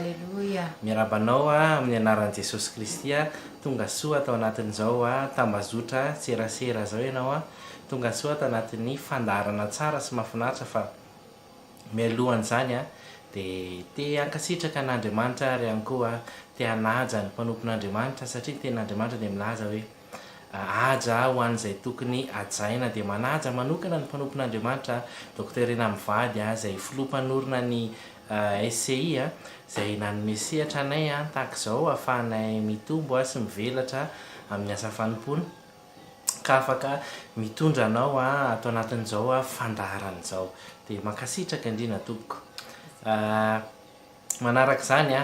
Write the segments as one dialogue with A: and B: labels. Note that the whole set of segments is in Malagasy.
A: Aleloia.
B: Miarahaba anao amin'ny anaran'i Jesosy Kristy tonga soa tao anatin'izao tambazotra serasera izao ianao tonga soa tao anatin'ny fandaharana tsara sy mahafinaritra fa mialohan'izany dia te hankasitraka an'Andriamanitra ary ihany koa te hanaja ny mpanompon'Andriamanitra satria ny tenin'Andriamanitra dia milaza hoe Haja ho an'izay tokony hajaina dia manaja manokana ny mpanompon'Andriamanitra Docteur Rena mivady izay filoha mpanorina ny SCI izay nanome sehatra anay tahaka izao ahafahanay mitombo sy mivelatra amin'ny asa fanompoana ka afaka mitondra anao ato anatin'izao fandaharana izao dia mankasitraka indrindra tompoko. Manaraka izany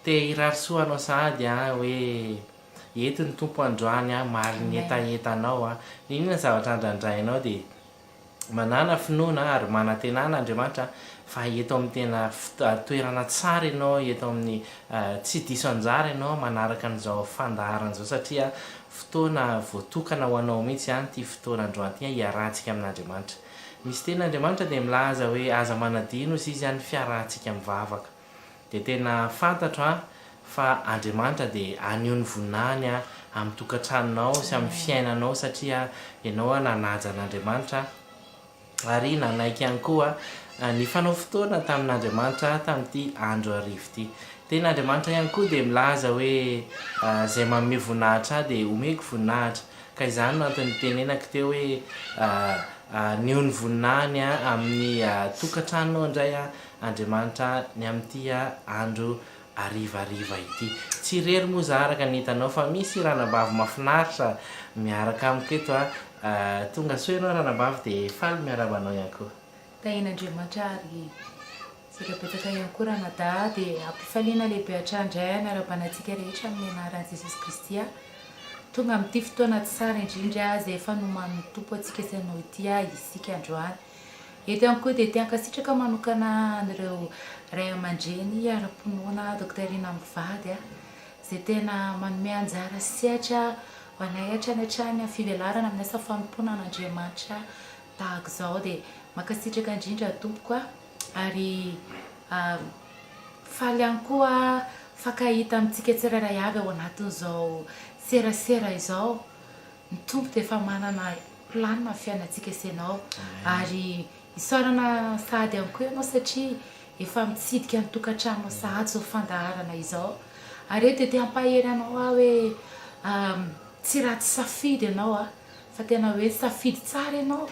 B: te hirary soa anao sahady hoe Eto ny Tompo androany an, mariny ny hetahetanao an, n'inona zavatra andrandrainao dia manàna finoana ary manantenà an'Andriamanitra fa eto amin'ny tena toerana tsara ianao, eto amin'ny tsy diso anjara ianao manaraka an'izao fandaharana izao satria fotoana voatokana ho anao mihitsy an ity fotoana androany ity hiarahantsika amin'Andriamanitra. Misy tenin'Andriamanitra dia milaza hoe aza manadino hozy izy an ny fiarahantsika mivavaka. Dia tena fantatro an fa Andriamanitra dia haneho ny voninahiny an amin'ny tokantranonao sy amin'ny fiainanao satria ianao an nanaja an'Andriamanitra ary nanaiky ihany koa nifanao fotoana tamin'Andriamanitra tamin'ity andro hariva ity. Tena Andriamanitra ihany koa dia milaza hoe izay manome voninahitra ahy dia omeko voninahitra. Ka izany no antony nitenenako teo hoe haneho ny voninahiny amin'ny tokantranonao indray Andriamanitra ny amin'ity andro harivariva ity. Tsy irery moa za araka ny hitanao fa misy ranabavy mafinaritra miaraka amiko eto a. Tonga soa ianao ranabavy dia faly miarahaba anao ihany koa.
A: Tahian'Andriamanitra ary misaotra betsaka ihany koa ranadahy dia ampifaliana lehibe hatrany indray aho miarahaba antsika rehetra amin'ny anaran'i Jesosy Kristy aho. Tonga amin'ity fotoana tsara indrindra izay efa nomanin'ny Tompo antsika sy anao ity isika androany. Eto ihany koa dia te hankasitraka manokana an'ireo ray aman-dreny ara-pinoana Docteur Rina mivady izay tena manome anjara sehatra ho anay hatrany hatrany amin'ny fivelarana amin'ny asa fanompoana an'Andriamanitra tahaka izao dia mankasitraka indrindra tompoko ary faly ihany koa mifankahita amintsika tsirairay avy ao anatin'izao serasera izao. Ny Tompo dia efa manana planina ny fiainantsika sy ianao ary isaorana sahady ihany koa ianao satria efa mitsidika ny tokantranonao sahady izao fandaharana izao ary eto dia te hampahery anao aho hoe tsy ratsy safidy ianao a fa tena hoe safidy tsara ianao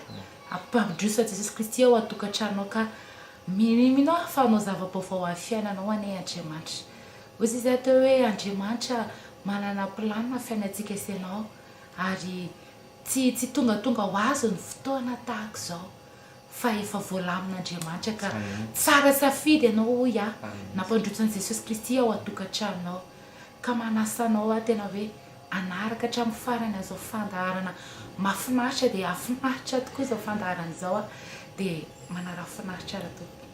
A: ampandroso an'i Jesosy Kristy ao an-tokantranonao ka mino aho fa hanao zava-baovao amin'ny fiainanao anie Andriamanitra. Hoy izy aho teo hoe Andriamanitra manana planina fiainantsika sy ianao ary tsy tsy tongatonga ho azy ny fotoana tahaka izao fa efa voalamin'Andriamanitra ka tsara safidy ianao hoy aho nampandroso an'i Jesosy Kristy ao an-tokantranonao ka manasa anao aho tena hoe hanaraka hatramin'ny farany an'izao fandaharana mahafinaritra dia hahafinaritra tokoa izao fandaharana izao dia manaraha finaritra Ratompoko.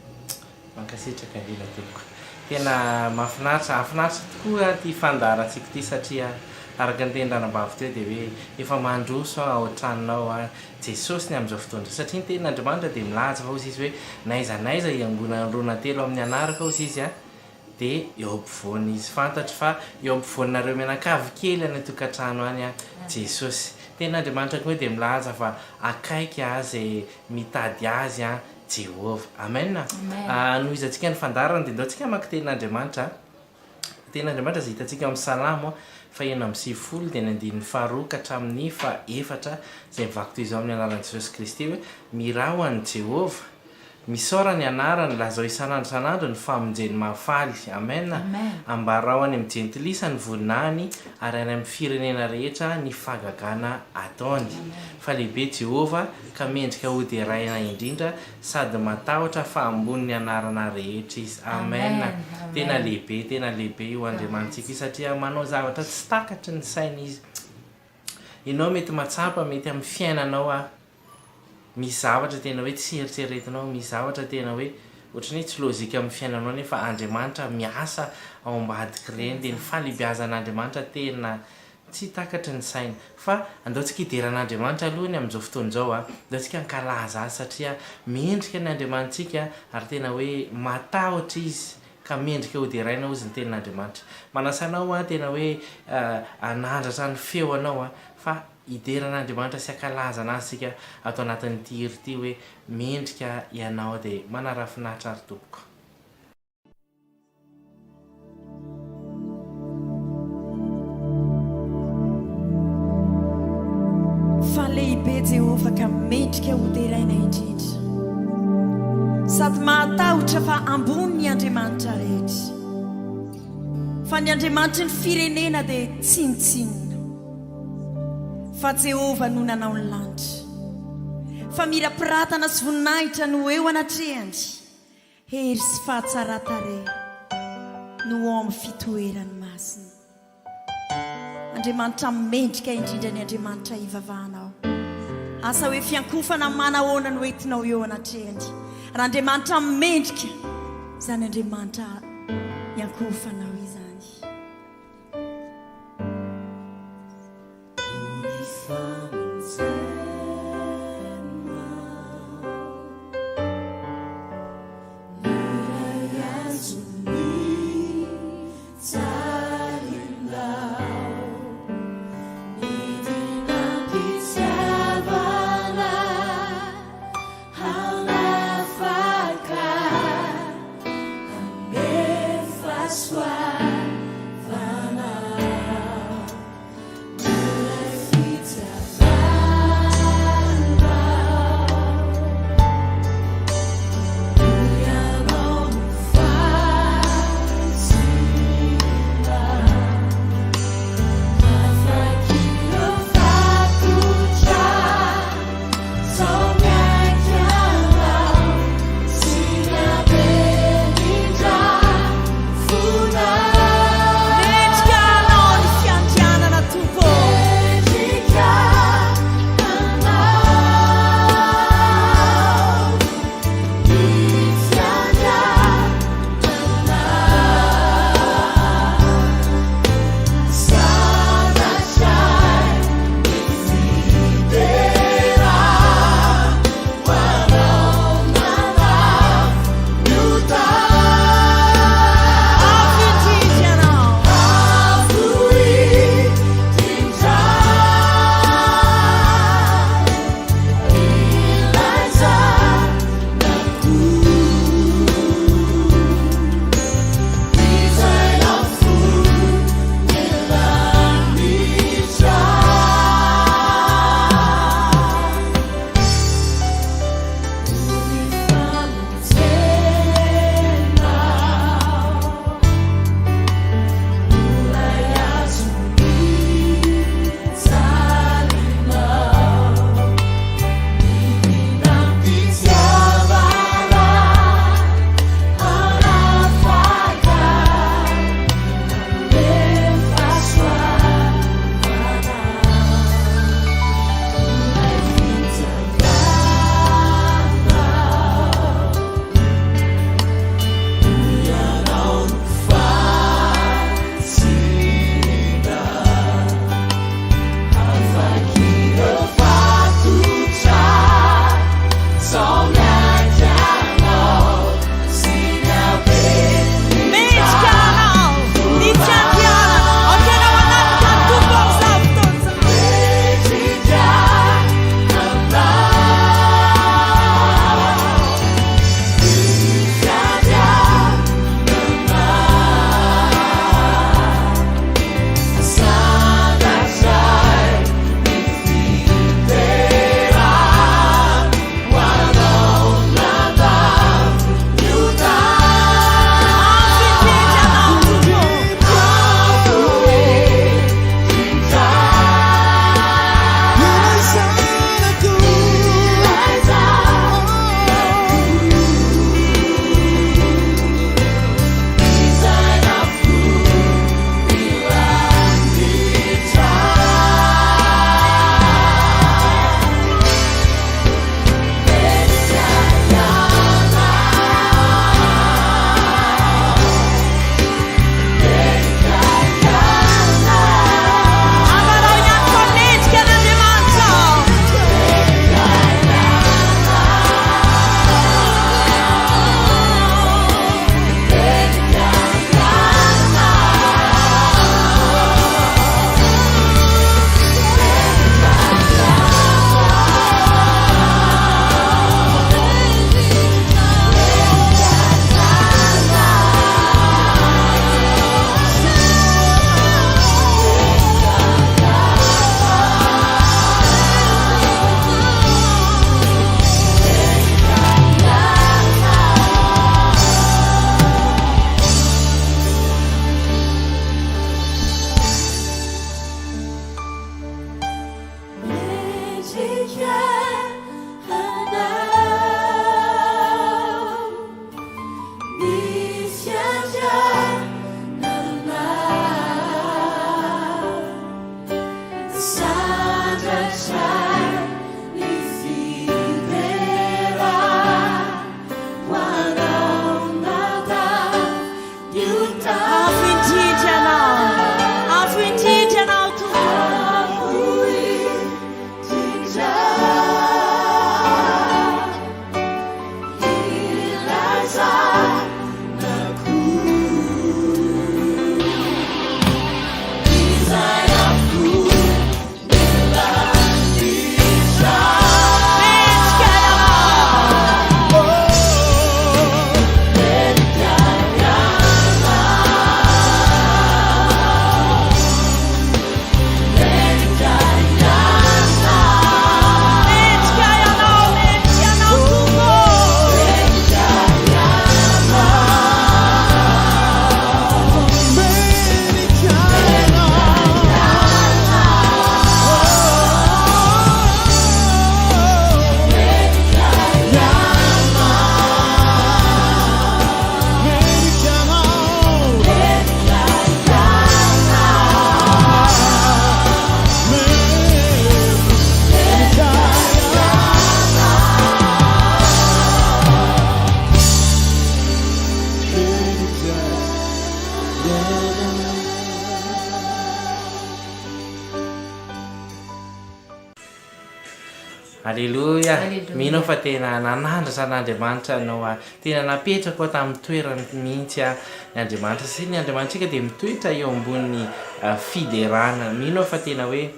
B: Mankasitraka indrindra tompoko. Tena mahafinaritra, hahafinaritra tokoa ity fandaharantsika ity satria araka ny tenin-dranabavy teo dia hoe efa mandroso ao an-tranonao ao Jesosy ny amin'izao fotoana izao satria ny tenin'Andriamanitra dia milaza fa hozy izy hoe n'aiza n'aiza hiangonan'ny roa na telo amin'ny anarako hozy izy dia eo ampovoany izy fantatro fa eo ampovoaninareo mianakavy kely any an-tokantrano any Jesosy. Tenin'Andriamanitra koa dia milaza fa akaiky azy mitady azy Jehovah. Amen. Hanohizantsika ny fandaharana dia ndao tsika hamaky tenin'Andriamanitra. Tenin'Andriamanitra izay hitantsika ao amin'ny Salamo faha-96 dia ny andininy faharoa ka hatramin'ny fahaefatra izay mivaky toy izao amin'ny alalan'i Jesosy Kristy hoe, Mirà ho an'i Jehovah, misaora ny anarany, lazao isan'andro isan'andro ny famonjeny mahafaly. Amen. Ambarao any amin'ny jentilisa ny voninahiny ary any amin'ny firenena rehetra ny fahagagana ataony. Fa lehibe Jehovah, ka mendrika hoderaina indrindra, sady matahotra fa ambonin'ny anarana rehetra Izy. Amen! Tena lehibe, tena lehibe io Andriamanitsika io satria manao zavatra tsy takatry ny saina Izy. Ianao mety mahatsapa, mety amin'ny fiainanao ah, misy zavatra tena hoe tsy eritreretinao, misy zavatra tena hoe ohatran'ny hoe tsy logique amin'ny fiainanao nefa Andriamanitra miasa ao ambadik'ireny, dia ny fahalehibiazan'Andriamanitra tena Tsy takatry ny saina. Fa andao tsika hidera an'Andriamanitra aloha ny amin'izao fotoana izao a! Andao tsika hankalaza Azy satria mendrika ny Andriamanitsika ary tena hoe matahotra Izy. Ka mendrika ho deraina hozy ny tenin'Andriamanitra. Manasa anao aho tena hoe hanandratra ny feo anao aho fa hidera an'Andriamanitra sy hankalaza an'Azy isika ato anatin'ity hira ity hoe mendrika ianao dia manarafinaritra ary tompoko.
C: Fa lehibe Jehovah ka mendrika ho deraina indrindra. Sady mahatahotra fa ambony ny andriamanitra rehetra. Fa ny andriamanitry ny firenena dia tsinontsinona. Fa Jehovah no nanao ny lanitra. Famirapiratana sy voninahitra no eo anatrehany. Hery sy fahatsaran-tarehy no ao amin'ny fitoerany masina. Andriamanitra mendrika indrindra ny Andriamanitra ivavahanao. Asa hoe fiankofana manahoana no entinao eo anatrehany. Raha Andriamanitra mendrika izany Andriamanitra iankohofanao izany. Avo indrindra Ianao. Avo indrindra Ianao Tompo. Mendrika Ianao. Mendrika Ianao, mendrika Ianao Tompo.
B: Aleloia!
A: Aleloia.
B: Mino aho fa tena nanandratra an'Andriamanitra anao aho. Tena napetrako aho tamin'ny toerany mihitsy aho ny Andriamanitra. Satria ny Andriamanitsika dia mitoetra eo ambonin'ny fiderana. Mino aho fa tena hoe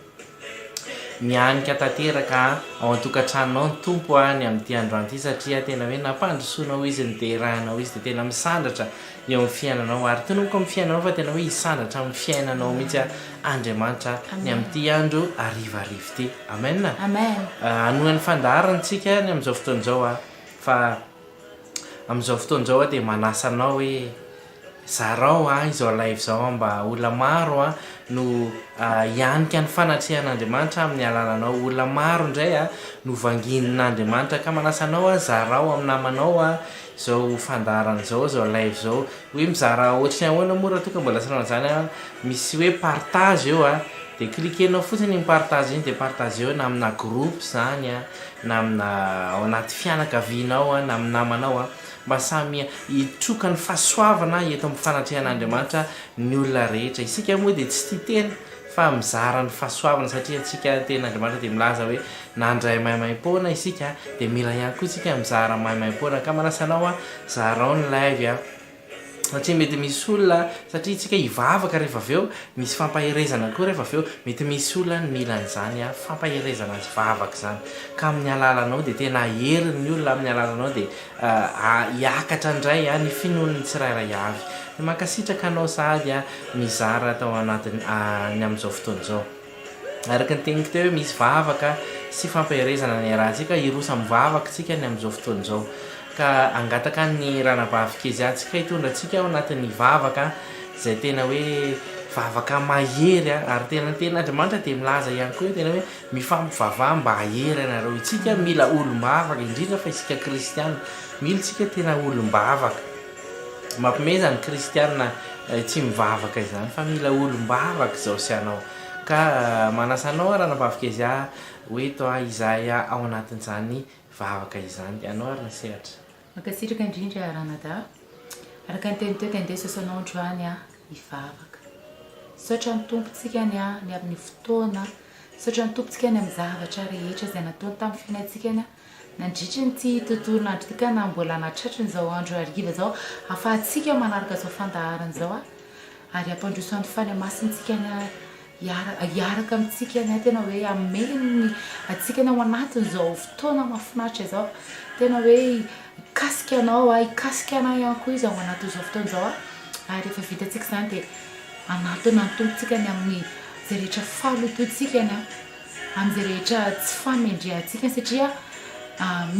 B: mianika tanteraka ao an-tokantranonao ny Tompo ny amin'ity androany ity satria tena hoe nampandrosoanao Izy, niderahanao Izy dia tena misandratra eo amin'ny fiainanao ary tononiko amin'ny fiainanao fa tena hoe hisandratra amin'ny fiainanao mihitsy Andriamanitra ny amin'ity andro harivariva ity. Amen.
A: Amen.
B: Hanohy ny fandaharana isika ny amin'izao fotoana izao fa amin'izao fotoana izao aho dia manasa anao hoe zarao izao live izao mba olona maro no hianika ny fanatrehan'Andriamanitra amin'ny alalanao. Olona maro indray no vanginin'Andriamanitra ka manasa anao zarao amin'ny namanao izao fandaharana izao, izao live izao. Hoe mizara ohatry ny ahoana moa raha toa ka mbola tsy nanao an'izany aho, misy hoe partage eo a, dia cliquer-nao fotsiny iny partage iny dia partager-o na amina groupe izany a, na amina ao anaty fianakavianao a, na amin'ny namanao a, mba samy hitroka ny fahasoavana eto amin'ny fanatrehan'Andriamanitra ny olona rehetra. Isika moa dia tsy tia tena fa mizara ny fahasoavana satria antsika tenin'Andriamanitra dia milaza hoe nandray maimaimpoana isika dia mila ihany koa isika mizara maimaimpoana ka manasa anao aho zarao ny live a satria mety misy olona satria isika hivavaka rehefa avy eo misy fampaherezana koa rehefa avy eo mety misy olona ny mila an'izany a fampaherezana sy vavaka izany ka amin'ny alalanao dia tena hery ny olona amin'ny alalanao dia hiakatra indray ny finoan'ny tsirairay avy. Dia mankasitraka anao sahady nizara tao anatin'ny ny amin'izao fotoana izao. Araka ny teniko teo hoe misy vavaka sy fampaherezana ny iarahantsika, hiroso amin'ny vavaka isika ny amin'izao fotoana izao. Ka hangataka ny ranabavy Kezia antsika hitondra antsika ao anatin'ny vavaka izay tena hoe vavaka mahery ary tena ny tenin'Andriamanitra dia milaza ihany koa hoe tena hoe Mifampivavaha mba hahery anareo. Itsika mila olom-bavaka, indrindra fa isika kristiana. Mila tsika tena olom-bavaka. Mampime izany kristiana tsy mivavaka izany fa mila olom-bavaka izao sy anao. Ka manasa anao aho ranabavy Kezia ho eto izahay ao anatin'izany vavaka izany. Anao ary ny sehatra.
A: Mankasitraka indrindra ranadahy. Araka ny teny teo dia andeha saosanao androany aho hivavaka. Misaotra ny Tompo tsika ny ny amin'ny fotoana, misaotra ny Tompo tsika ny amin'ny zavatra rehetra izay nataony tamin'ny fiainantsika ny nandritry ny ity tontolon'andro ity ka na mbola nahatratry ny izao andro hariva izao ahafahantsika manaraka izao fandaharana izao ary hampandroso ny Fanahy Masintsika ny Hiaraka amintsika ny tena hoe hameno antsika ny ao anatin'izao fotoana mahafinaritra izao. Tena hoe hikasika anao, hikasika anay ihany koa izy ao anatin'izao fotoana izao. Ary rehefa vitantsika izany dia hanantona ny Tompontsika ny amin'izay rehetra fahalotoantsika ny amin'izay rehetra tsy fahamendrehantsika satria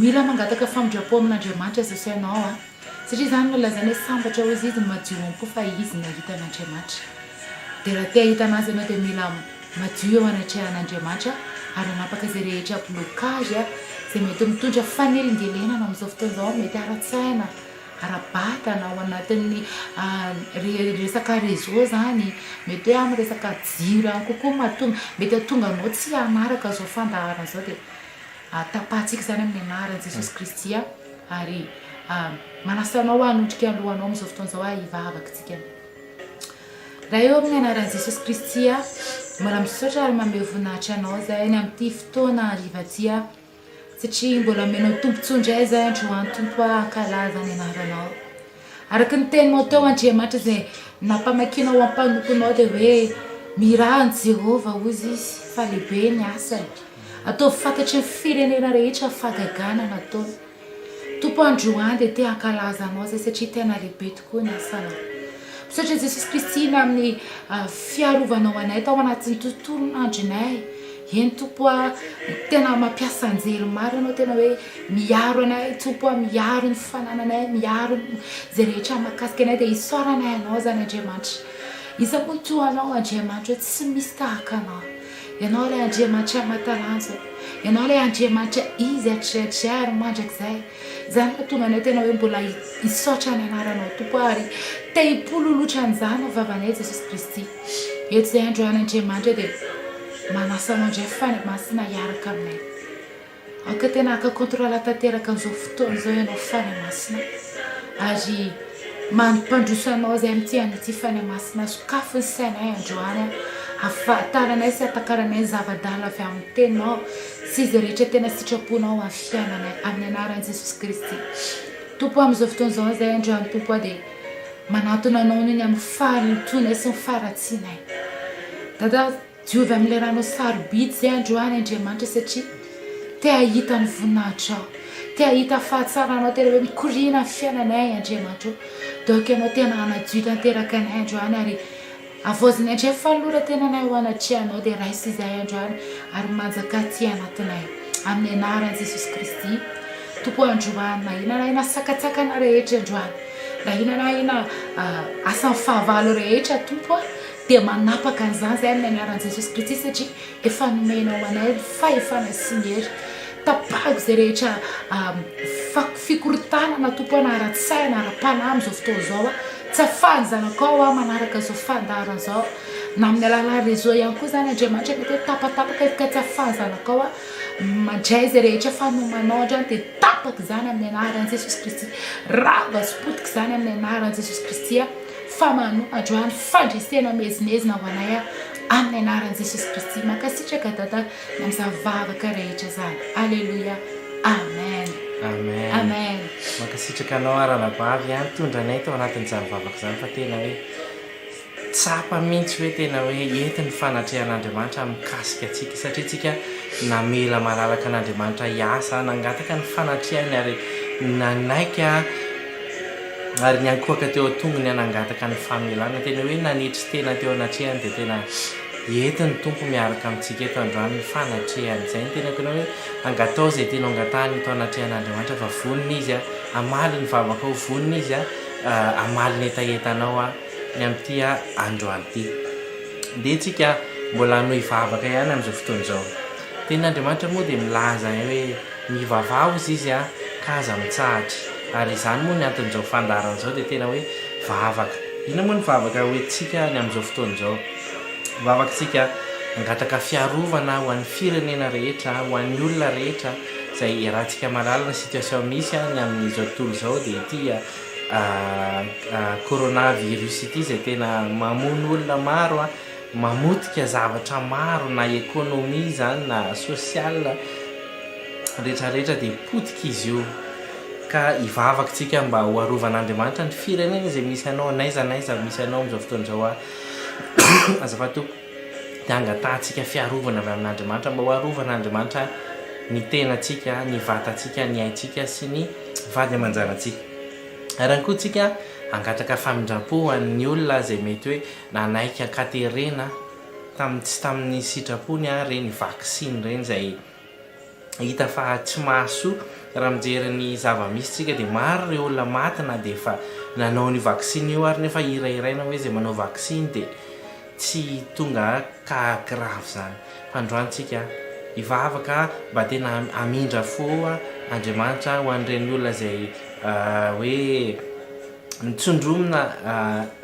A: mila mangataka famindram-po amin'Andriamanitra izao sy ianao. Satria izany no lazaina hoe sambatra hozy izy madio am-po fa izy nahita an'Andriamanitra. Dia raha te hahita an'azy ianao dia mila madio eo anatrehan'Andriamanitra ary hanapaka izay rehetra blocage izay mety mitondra fanelingelenana amin'izao fotoana izao, mety ara-tsaina, ara-batana, ao anatin'ny resaka réseau izany, mety hoe amin'ny resaka jiro ihany koa koa mahatonga, mety hahatonga anao tsy hanaraka izao fandaharana izao dia tapahantsika izany amin'ny anaran'i Jesosy Kristy ary manasa anao hanondrika ny lohanao amin'izao fotoana izao aho hivavaka isika. Ray ô amin'ny anaran'i Jesosy Kristy aho, mbola misaotra ary mamehy voninahitra Anao izahay ny amin'ity fotoana hariva ity aho, satria mbola omenao tombontsoa indray izahay androany Tompo ah hankalaza ny anaranao. Araka ny teninao teo Andriamanitra izay nampamakianao ho mpanomponao dia hoe miraha an'i Jehovah hozy izy fa lehibe ny asany. Ataovy fantatry ny firenena rehetra ny fahagagana nataony. Tompo androany dia te hankalaza Anao izay satria tena lehibe tokoa ny asanao. Misaotra Jesosy Kristy ny amin'ny fiarovanao anay tao anatin'ny tontolon'andronay. Eny Tompo a, tena mampiasa anjely maro Ianao, tena hoe miaro anay Tompo a, miaro ny fanananay, miaro izay rehetra mahakasika anay dia isaoranay Anao izany Andriamanitra. Iza moa no toa Anao Andriamanitra hoe tsy misy tahaka Anao. Ianao ilay Andriamanitra mahatalanjona. Ianao ilay Andriamanitra izy hatrizay hatrizay ary mandrakizay. Izany no mahatonga anay tena hoe mbola hisaotra ny anaranao Tompo ary te hipololotra an'izany ny vavanay Jesosy Kristy. Eto izay androany Andriamanitra dia manasa anao indray Fanahy Masina hiaraka aminay. Aoka tena haka contrôle tanteraka an'izao fotoana izao ianao Fanahy Masina ary mampandroso anao izay amin'ity anio ity Fanahy Masina sokafy ny sainay androany ahafantaranay sy ahatakaranay ny zava-dalina avy amin'ny teninao sy izay rehetra tena sitraponao amin'ny fiainanay amin'ny anaran'i Jesosy Kristy Tompo amin'izao fotoana izao izay androany Tompo aho dia manatona anao noho ny amin'ny fahalotoanay sy ny faharatsianay Dada Diovy amin'ilay ranao sarobidy izay androany Andriamanitra satria te hahita ny voninahitrao, te hahita fahatsaranao tena hoe mikoriana ny fiainanay Andriamanitra o, donc ianao tena hanadio tanteraka anay androany ary havaozinay indray fanoloran-tenanay ho anatrehanao dia raiso izahay androany ary manjakà aty anatinay amin'ny anaran'i Jesosy Kristy Tompo androany na inona na inona sakantsakana rehetra androany na inona na inona asan'ny fahavalo rehetra Tompo a dia manapaka an'izany izahay amin'ny anaran'i Jesosy Kristy satria efa nomenao anay ny fahefana sy ny hery. Tapahiko izay rehetra fikorontanana Tompo na ara-tsaina, ara-panahy amin'izao fotoana izao. Tsy ahafahan'ny zanakao manaraka izao fandaharana izao na amin'ny alalan'ny réseau ihany koa izany Andriamanitra mety hoe tapatapaka ka tsy ahafahan'ny zanakao mandray izay rehetra fanomanao androany dia tapaka izany amin'ny anaran'i Jesosy Kristy. Rava sy potika izany amin'ny anaran'i Jesosy Kristy. Fa manoa androany fandresena miezinezina ho anay aho amin'ny anaran'i Jesosy Kristy. Mankasitraka Dada ny amin'izany vavaka rehetra izany. Aleloia. Amen.
B: Amen.
A: Amen.
B: Mankasitraka anao aho ranabavy a nitondra anay tao anatin'izany vavaka izany fa tena hoe tsapa mihitsy hoe tena hoe entin'ny fanatrehan'Andriamanitra mikasika antsika satria tsika namela malalaka an'Andriamanitra hiasa, nangataka ny fanatrehany ary nanaiky ary niankohoka teo an-tongony nangataka ny famelana. Tena hoe nanetry tena teo anatrehany dia tena entin'ny Tompo miaraka amintsika eto androany ny fanatrehany. Izay no tenako anao hoe angatao izay tianao angatahana eto anatrehan'Andriamanitra fa vonona Izy hamaly ny vavakao, vonona Izy hamaly ny hetahetanao ny amin'ity androany ity. Ndeha tsika mbola hanohy vavaka ihany amin'izao fotoana izao. Tenin'Andriamanitra moa dia milaza hoe mivavaha hozy izy ka aza mitsahatra. Ary izany moa ny anton'izao fandaharana izao dia tena hoe vavaka. Inona moa ny vavaka hoentintsika ny amin'izao fotoana izao? Vavaka isika hangataka fiarovana ho an'ny firenena rehetra, ho an'ny olona rehetra izay iarahantsika mahalala ny situation misy ny amin'izao tontolo izao dia ity Corona virus ity izay tena mamono olona maro, mamotika zavatra maro na économie izany na social rehetra rehetra dia potika izy io ka hivavaka tsika mba ho arovan'Andriamanitra ny firenena izay misy anao n'aiza n'aiza misy anao amin'izao fotoana izao azafady tompoko dia angatahantsika fiarovana avy amin'Andriamanitra mba ho arovan'Andriamanitra ny tenantsika ny vatantsika ny aintsika sy ny vady aman-janatsika. Ary ihany koa tsika hangataka famindram-po ho an'ny olona izay mety hoe nanaiky an-katerena tamin'ny tsy tamin'ny sitrapony ireny vaksiny ireny izay hita fa tsy mahasoa. Raha mijery ny zava-misy tsika dia maro ireo olona maty na dia efa nanao an'io vaksiny io ary nefa hirahiraina hoe izay manao vaksiny dia tsy tonga cas grave izany. Fa androany tsika hivavaka mba tena hamindra fo Andriamanitra ho an'ireny olona izay hoe nitsondromina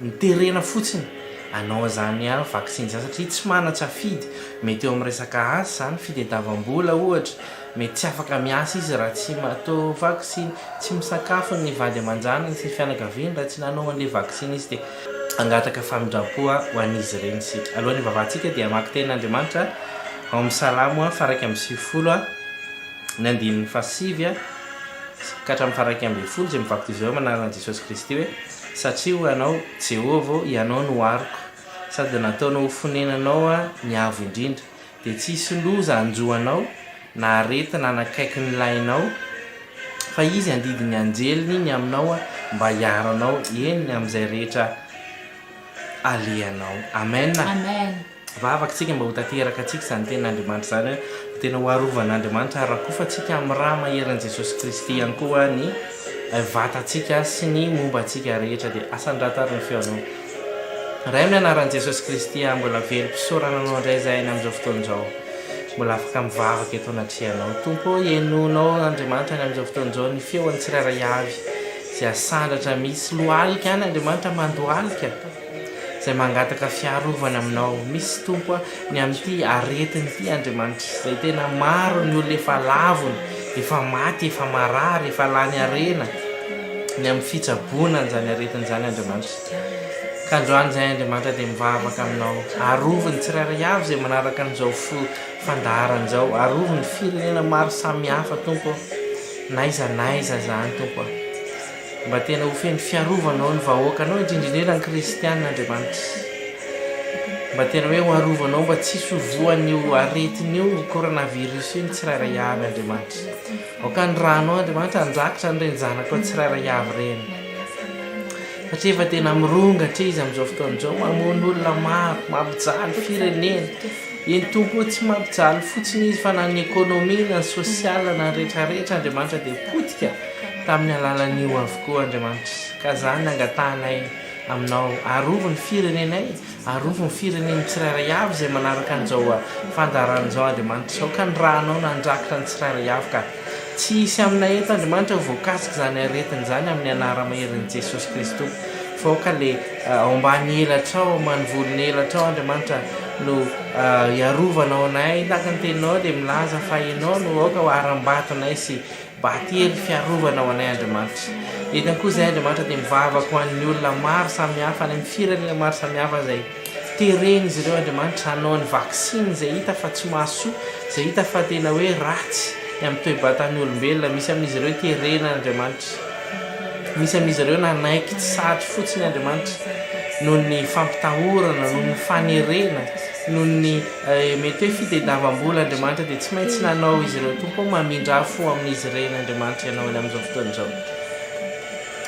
B: niterena fotsiny hanao an'izany vaksiny izany satria tsy manan-tsafidy. Mety eo amin'ny resaka asa izany, fitadiavam-bola ohatra, mety tsy afaka miasa izy raha tsy atao vaksiny, tsy misakafo ny vady aman-janany sy ny fianakaviany raha tsy nanao an'ilay vaksiny izy dia. Hangataka famindram-po ho an'izy ireny isika. Alohan'ny hivavahantsika dia hamaky tenin'Andriamanitra ao amin'ny Salamo faha-91 ny andininy fahasivy ka hatramin'ny faha-11 izay mivaky toy izao amin'ny anaran'i Jesosy Kristy hoe, Satria hoy Ianao, Jehovah ô, Ianao no aroko, sady nataonao ho fonenanao ny Avo Indrindra, dia tsy hisy loza hanjo anao, na aretina hanakaiky ny lainao, fa Izy handidy ny anjeliny ny aminao mba hiaro anao, eny, amin'izay rehetra alehanao. Amen.
A: Amen.
B: Vavaka tsika mba ho tanteraka antsika izany tenin'Andriamanitra izany hoe mba tena ho arovan'Andriamanitra ary rakofantsika amin'ny rà maherin'i Jesosy Kristy ihany koa ny vatantsika sy ny momba antsika rehetra dia asandrato ary ny feonao Ray amin'ny anaran'i Jesosy Kristy aho mbola velom-pisaorana anao indray izahay any amin'izao fotoana izao mbola afaka mivavaka eto anatrehanao Tompo ô henoinao Andriamanitra any amin'izao fotoana izao ny feon'ny tsirairay avy izay asandratra misy lohalika any Andriamanitra mandohalika izay mangataka fiarovana aminao. Misy Tompo a, ny amin'ity aretina ity Andriamanitra, izay tena maro ny olona efa lavony, efa maty, efa marary, efa lany harena, ny amin'ny fitsaboana an'izany aretina izany Andriamanitra. Ka androany izahay Andriamanitra dia mivavaka aminao, arovy ny tsirairay avy izay manaraka an'izao fandaharana izao, arovy ny firenena maro samihafa Tompo ô, n'aiza n'aiza izany Tompo a. Mba tena ho feno fiarovanao ny vahoakanao indrindra indrindra ny kristiana Andriamanitra. Mba tena hoe ho arovanao mba tsy hisy ho voan'io aretina io coronavirus io ny tsirairay avy Andriamanitra. Aoka ny ranao Andriamanitra handrakitra an'ireny zanakao tsirairay avy ireny. Satria efa tena mirongatra izy amin'izao fotoana izao, mamono olona maro, mampijaly firenena. Eny Tompo ô, tsy mampijaly fotsiny izy fa na ny économie na ny social na ny rehetrarehetra Andriamanitra dia potika tamin'ny alalan'io avokoa Andriamanitra. Ka zany ny angatahanay aminao, arovy ny firenenay, arovy ny firenen'ny tsirairay avy izay manaraka an'izao fandaharana izao Andriamanitra. Aoka ny rànao nandrakitra ny tsirairay avy ka tsy hisy aminay eto Andriamanitra ho voakasik'izany aretina izany amin'ny anara-maherin'i Jesosy Kristy Tompo. Fa aoka le ao ambany elatrao, ambany volon'elatrao Andriamanitra no hiarovanao anay, tahaka ny teninao dia milaza fa Ianao no aoka ho harambatonay sy Mba hatery fiarovana ho anay Andriamanitra. Eto ihany koa izahay Andriamanitra dia mivavaka ho an'ny olona maro samihafa any amin'ny firenena maro samihafa izay teren'izy ireo Andriamanitra hanao ny vaksiny izay hita fa tsy mahasoa, izay hita fa tena hoe ratsy ny amin'ny toe-batan'ny olombelona. Misy amin'izy ireo terena Andriamanitra. Misy amin'izy ireo nanaiky tsy satry fotsiny Andriamanitra noho ny fampitahorana, noho ny fanerena. Noho ny mety hoe fitediavam-bola Andriamanitra dia tsy maintsy nanao izy ireo. Tompo ô, mamindrà fo amin'izy ireny Andriamanitra Ianao eny amin'izao fotoana izao.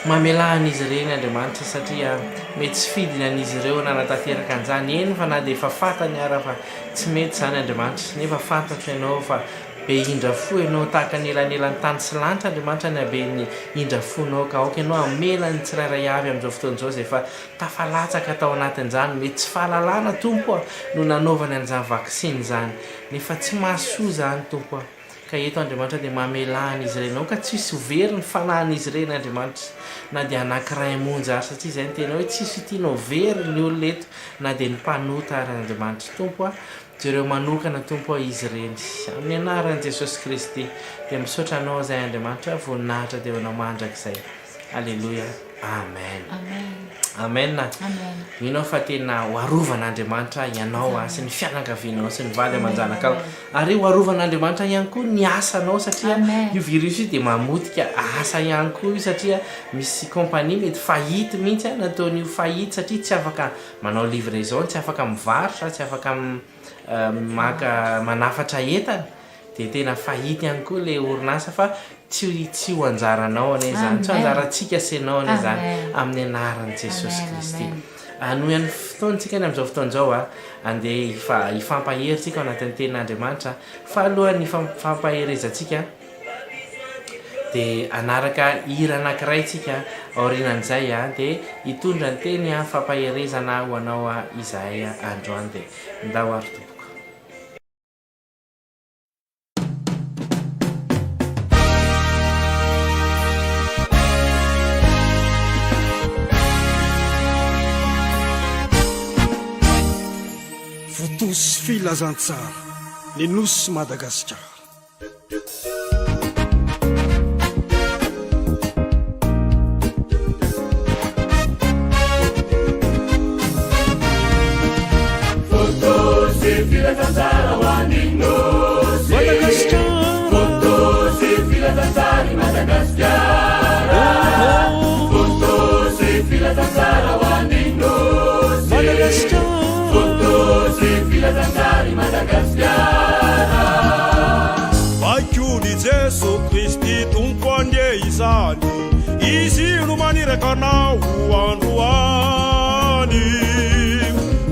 B: Mamelà an'izy ireny Andriamanitra satria mety tsy fidiny an'izy ireo nanatanteraka an'izany. Eny fa na dia efa fantany ara fa tsy mety izany Andriamanitra. Nefa fantatro Ianao fa be indra fo Ianao tahaka ny elanelan'ny tany sy lanitra Andriamanitra ny haben'ny indra fonao ka aoka Ianao hamela ny tsirairay avy amin'izao fotoana izao izay efa Tafalatsaka tao anatin'izany, mety tsy fahalalana Tompo a, no nanaovany an'izany vaksiny izany, nefa tsy mahasoa izany Tompo a, ka eto Andriamanitra dia mamelà an'izy ireny, aoka tsy hisy ho very ny fanahin'izy ireny Andriamanitra, na dia anankiray monja ary, satria izay no tena hoe tsisy ho tianao very ny olona eto, na dia ny mpanota ary Andriamanitra. Tompo a, jereo manokana Tompo a izy ireny, amin'ny anaran'i Jesosy Kristy, dia misaotra Anao izahay Andriamanitra, voninahitra dia ho Anao mandrakizay. Aleloia Amen Amen Mino aho fa tena ho arovan'Andriamanitra ianao sy ny fianakavianao sy ny vady aman-janakao ary ho arovan'Andriamanitra ihany koa ny asanao satria io virus io dia mamotika asa ihany koa io satria misy compagnie mety faillite mihitsy nataon'io faillite satria tsy afaka manao livraison tsy afaka mivarotra tsy afaka maka manafatra entana dia tena fahity ihany koa ilay orinasa fa tsy tsy ho anjaranao anie izany, tsy ho anjarantsika sy ianao anie izany amin'ny anaran'i Jesosy Kristy. Hanohy ny fotoantsika any amin'izao fotoana izao a, andeha hifa hifampahery tsika ao anatin'ny tenin'Andriamanitra fa alohan'ny hifampaherezantsika dia hanaraka hira anankiray tsika aorianan'izay a, dia hitondra ny teny fampaherezana ho anao izahay androany dia ndao ary tompoko.
D: Votozy filazantsara ny Nosy Madagasikara.
E: filazantsara ho an'ny Nosy.
D: Madagasikara.
E: Vontosy filazantsara i Madagasikara. Vontosy filazantsara ho an'ny Nosy.
D: Madagasikara.
E: Vontosy filazantsara i Madagasikara.
D: Baikoin'i Jeso Kristy Tompo anie izany, Izy no maniraka anao androany.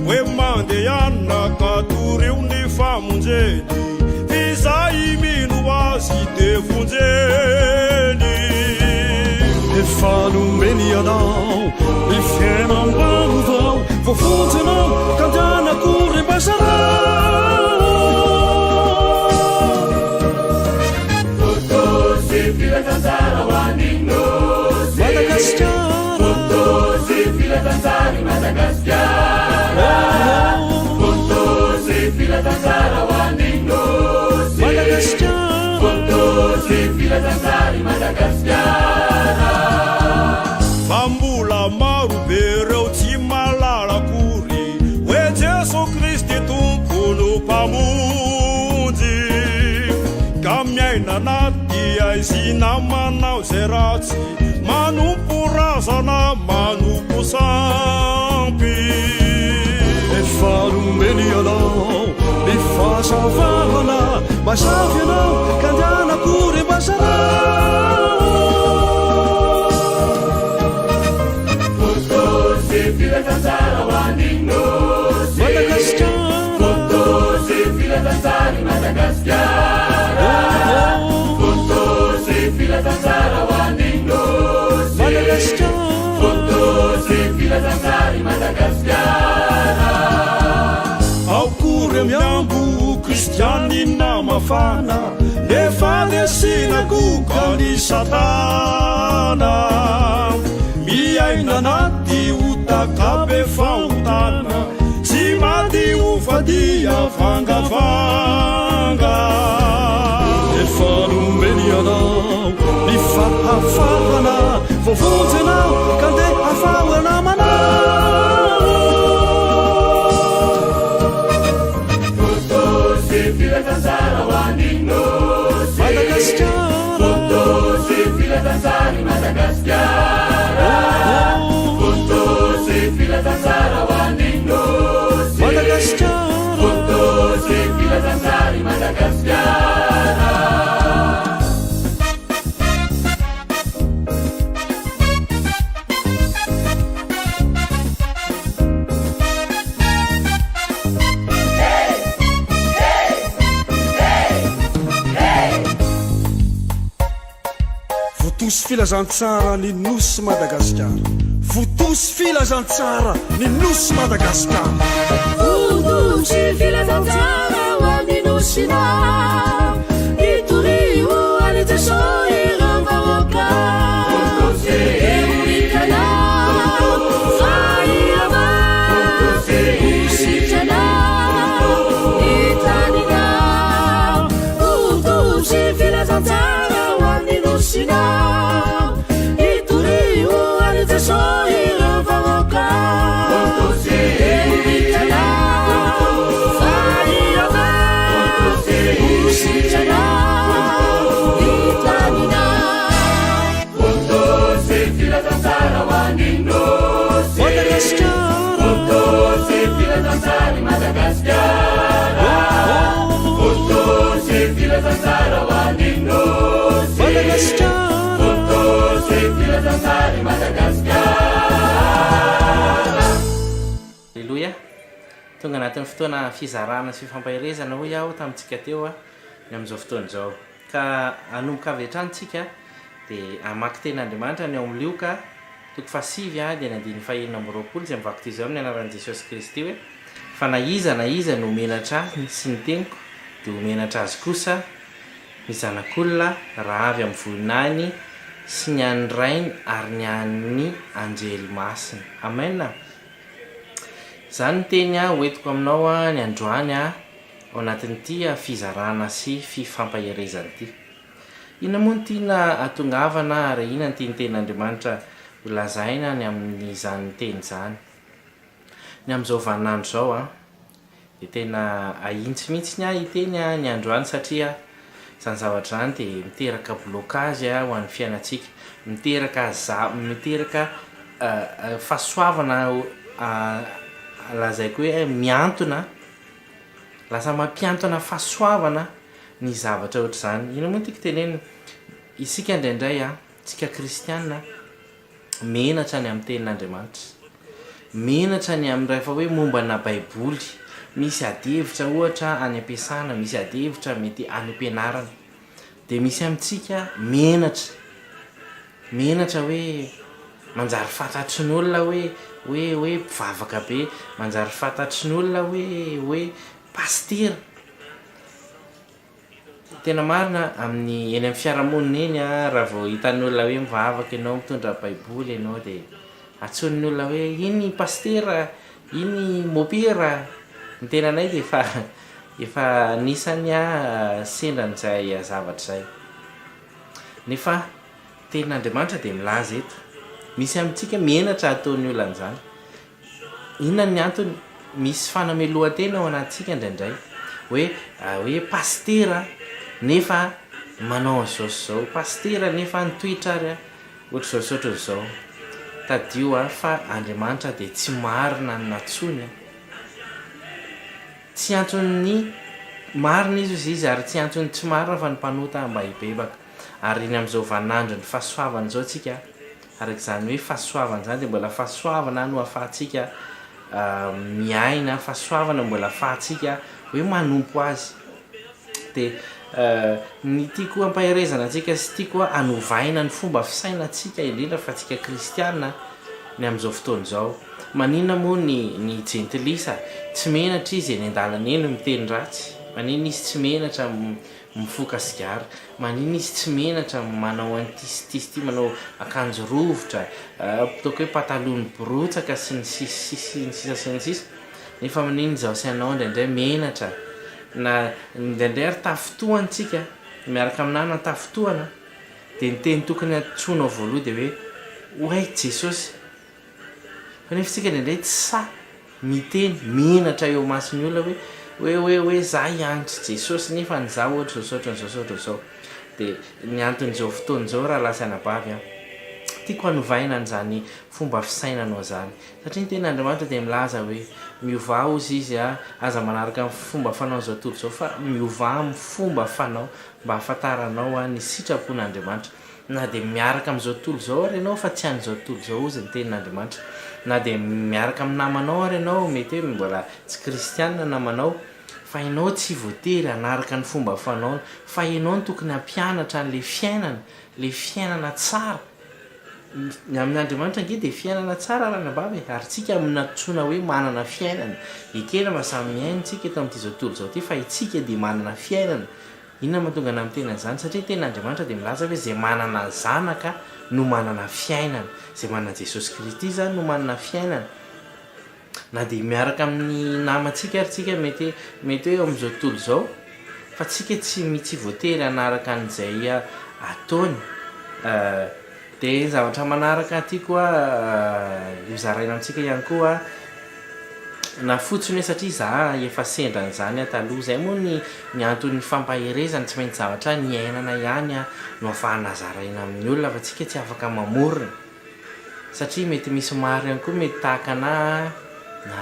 D: Hoe mandehana ka torio ny famonjeny, f'izay mino Azy dia vonjeny. Efa nomeny anao ny fiainam-baovao, voavonjy ianao ka ndana akory mba zarao.
E: Vontosy filazantsara ho an'ny Nosy.
D: Madagasikara.
E: Vontosy filazantsara i Madagasikara. Vontosy filazantsara ho an'ny Nosy.
D: Madagasikara.
E: Vontosy filazantsara i Madagasikara.
D: Fa mbola maro be ireo tsy mahalala akory hoe Jeso Kristy Tompo no Mpamonjy. Ka miaina anaty haizina manao izay ratsy, manompo razana, manompo sampy. Efa nomeny anao ny fahazavana, mazava ianao ka ndana akory mba zarao.
E: Vontosy filazantsara ho an'ny Nosy.
D: Madagasikara.
E: Vontosy filazantsara i Madagasikara. Vontosy filazantsara ho an'ny Nosy.
D: Madagasikara.
E: Vontosy filazantsara i Madagasikara.
D: Akory miambo kristianina mafana, nefa resina koka ny satana. Miaina anaty otaka be fahotana, tsy maty ho fadia vangavanga. Efa nomeny anao ny fahafahana, voavonjy ianao ka ndeha afaho namanao.
E: Vontosy filazantsara ho an'ny Nosy.
D: Madagasikara.
E: Vontosy filazantsara i Madagasikara. Vontosy filazantsara ho an'ny Nosy.
D: Madagasikara.
E: Vontosy filazantsara i Madagasikara.
D: Vontosy filazantsara ny Nosy Madagasikara. Vontosy filazantsara ny Nosy Madagasikara.
E: Vontosy filazantsara ho an'ny Nosina. Itorio an'i Jesoa ireo vahoaka. Eo hitanao fa hiava. Ho sitrana ny taninao. Vontosy filazantsara ho an'ny Nosina. Itorio an'i Jesoa ireo vahoaka. Eo hitanao fa hiava. Ho sitrana ny taninao. Vontosy filazantsara ho an'ny Nosy.
D: Madagasikara.
E: Vontosy filazantsara i Madagasikara. Vontosy filazantsara ho an'ny Nosy.
D: Madagasikara.
E: Vontosy filazantsara i Madagasikara.
B: Aleloia. Tonga anatin'ny fotoana fizarana sy fifampaherezana hoy aho tamintsika teo ny amin'izao fotoana izao. Ka hanomboka avy hatrany tsika dia hamaky tenin'Andriamanitra ny ao amin'ny Lioka toko fahasivy dia ny andininy fahenina amby roapolo izay mivaky toy izao amin'ny anaran'i Jesosy Kristy hoe, Fa na iza na iza no menatra ahy sy ny teniko dia ho menatra azy kosa ny Zanak'olona raha avy amin'ny voninahiny sy ny an'ny Rainy ary ny an'ny anjely masina. Amen. Izany ny teny hoentiko aminao ny androany ao anatin'ity fizarana sy fifampaherezana ity. Inona moa no tiana hahatongavana ary inona no tian'ny tenin'Andriamanitra ho lazaina ny amin'izany teny izany? Ny amin'izao vaninandro izao an, Dia tena ahintsy mihitsy aho hiteny ny androany satria izany zavatra izany dia miteraka blocage ho an'ny fiainantsika, miteraka za- miteraka fahasoavana lazaiko hoe mihantona, lasa mampiantona fahasoavana ny zavatra ohatr'izany. Inona moa no tiako tenenina? Isika indraindray, tsika kristiana, Menatra ny amin'ny tenin'Andriamanitra. Menatra ny amin'ny rehefa hoe mombana baiboly. Misy adihevitra ohatra any am-piasana, misy adihevitra mety any am-pianarana. Dia misy amintsika menatra. Menatra hoe manjary fantatry ny olona hoe hoe hoe mpivavaka be, manjary fantatry ny olona hoe hoe pasitera. Tena marina, amin'ny eny amin'ny fiarahamonina eny an, raha vao hitan'ny olona hoe mivavaka ianao, mitondra baiboly ianao dia antsoin'ny olona hoe iny pasitera, iny mopera, ny tenanay dia efa efa anisan'ny sendra an'izay zavatra izay. Nefa tenin'Andriamanitra dia milaza eto, misy amintsika menatra ataon'ny olona an'izany. Inona ny antony? Misy fanamelohan-tena ao anatintsika indraindray. Hoe hoe pasitera nefa manao an'izao sy izao, pasitera nefa nitoetra ary ohatr'izao sy ohatr'izao. Tadidio fa Andriamanitra dia tsy marina ny nantsoiny an. Tsy antson'ny marina izy hozy izy ary tsy antson'ny tsy marina fa ny mpanota mba hibebaka. Ary eny amin'izao vaninandron'ny fahasoavana izao tsika, araka izany hoe fahasoavana izany dia mbola fahasoavana no ahafahantsika miaina, fahasoavana mbola ahafahantsika hoe manompo Azy. Dia ny tiako hampaherezana antsika sy tiako hanovaina ny fomba fisainantsika indrindra fa antsika kristiana ny amin'izao fotoana izao. Maninona moa ny ny jentilisa tsy menatra izy eny an-dalana eny miteny ratsy? Maninona izy tsy menatra mifoka sigara? Maninona izy tsy menatra manao an'ity sy ity sy ity, manao akanjo rovitra, ataoko hoe pataloha miborotsaka sy ny sisa sy ny sisa sy ny sisa. Nefa maninona izaho sy ianao indraindray menatra na indraindray ary tafintohana isika, miaraka aminà na tafintohana, dia ny teny tokony antsoinao voaloha dia hoe, Oay Jesosy! Fa nefa isika indraindray tsy sahy miteny, menatra eo imason'ny olona hoe, hoe, hoe, hoe za hiantso Jesosy nefa ny za ohatr'izao sy ohatran'izao sy ohatran'izao. Dia ny anton'izao fotoana izao rahalahy sy anabavy an, tiako hanovaina an'izany fomba fisainanao izany. Satria ny tenin'Andriamanitra dia milaza hoe, miovà hozy izy an, aza manaraka ny fomba fanaon'izao tontolo izao fa miovà amin'ny fomba fanao mba hahafantaranao ny sitrapon'Andriamanitra. Na dia miaraka amin'izao tontolo izao ary ianao fa tsy an'izao tontolo izao hozy ny tenin'Andriamanitra. Na dia miaraka amin'ny namanao ary ianao, mety hoe mbola tsy kristianina ny namanao, fa ianao tsy voatery hanaraka ny fomba fanaony, fa ianao no tokony hampianatra an'ilay fiainana, ilay fiainana tsara. Ny amin'Andriamanitra ange dia fiainana tsara ranabavy e, ary tsika nantsoina hoe manana fiainana. Ekena fa samy miaina isika eto amin'ity izao tontolo izao ity, fa isika dia manana fiainana. Inona no mahatonga anah miteny an'izany? Satria ny tenin'Andriamanitra dia milaza hoe izay manana zanaka no manana fiainana. Izay manana Jesosy Kristy izany no manana fiainana. Na dia miaraka amin'ny namantsika ary tsika mety mety hoe eo amin'izao tontolo izao fa tsika tsy tsy voatery hanaraka an'izay ataony. Dia ny zavatra manaraka tiako hozaraina amintsika ihany koa, na fotsiny hoe satria za efa sendra an'izany aho taloha, izay moa ny ny anton'ny fampaherezana, tsy maintsy zavatra niainana ihany no ahafahana zaraina amin'ny olona fa tsika tsy afaka mamorona satria mety misy maro ihany koa mety tahaka anà na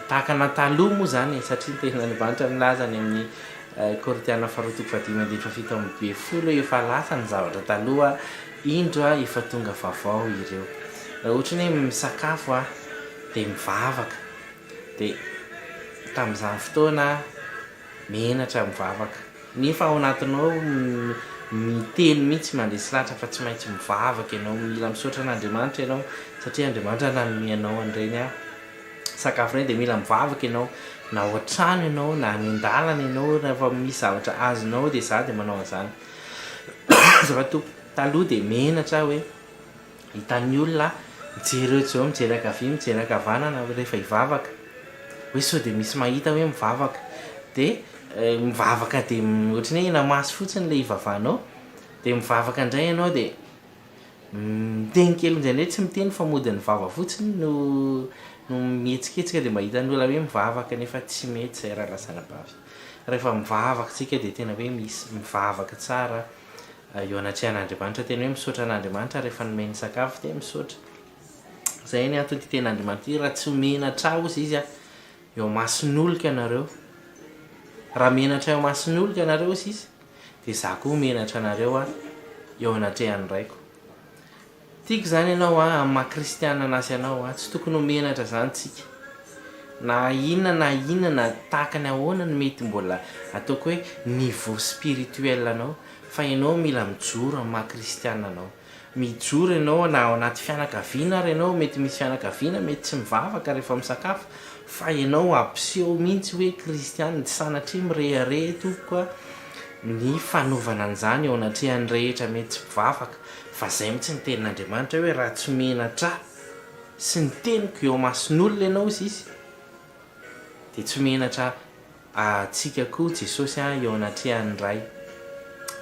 B: tahaka anà taloha moa izany e, satria ny tenin'Andriamanitra milaza any amin'ny Korintiana faharoa toko fahadimy andininy fahafito ambinifolo efa lasa ny zavatra taloha, indro a efa tonga vaovao ireo. Raha ohatra ny hoe misakafo a dia mivavaka, dia tamin'izany fotoana aho menatra mivavaka, nefa ao anatinao miteny mihitsy mandresy lahatra fa tsy maintsy mivavaka ianao, mila misaotra an'Andriamanitra ianao satria Andriamanitra nanome anao an'ireny a. sakafo ireny dia mila mivavaka ianao na ao an-trano ianao na any an-dalana ianao rehefa misy zavatra azonao dia za dia manao an'izany azafady tompoko taloha dia menatra aho hoe hitan'ny olona mijery eo tsy mijery ankavia mijery ankavanana rehefa hivavaka hoe sao dia misy mahita hoe mivavaka dia mivavaka dia ohatran'ny hoe hena-maso fotsiny ilay hivavahanao dia mivavaka indray ianao dia Miteny kely indraindray tsy miteny fa mody ny vava fotsiny no no mihetsiketsika dia mba hitan'ny olona hoe mivavaka nefa tsy mety izay rahalahy sy anabavy. Rehefa mivavaka isika dia tena hoe misy mivavaka tsara eo anatrehan'Andriamanitra, tena hoe misaotra an'Andriamanitra rehefa nomeny sakafo dia misaotra. Izay ny anton'ity tenin'Andriamanitra ity, raha tsy menatra ahy hozy izy eo imason'oloko ianareo, raha menatra eo imason'oloko ianareo hozy izy dia izaho koa ho menatra anareo eo anatrehan'ny Raiko. Tiako izany ianao an, amin'ny maha kristiana anasy anao an, tsy tokony ho menatra izany tsika. Na inona na inona na tahaka ny ahoana no mety mbola ataoko hoe niveau spirituel anao, fa ianao mila mijoro amin'ny maha kristiana anao. Mijoro ianao na ao anaty fianakaviana ary ianao, mety misy fianakaviana mety tsy mivavaka rehefa misakafo, fa ianao ampiseho mihitsy hoe kristiana, tsy sanatria mirehareha tompoko a, ny fanaovana an'izany eo anatrehan'ny rehetra mety tsy mpivavaka, fa zay mihitsy ny tenin'Andriamanitra hoe raha tsy menatra ahy sy ny teniko eo imason'olona ianao hozy izy dia tsy menatra antsika koa Jesosy eo anatrehan'ny Ray.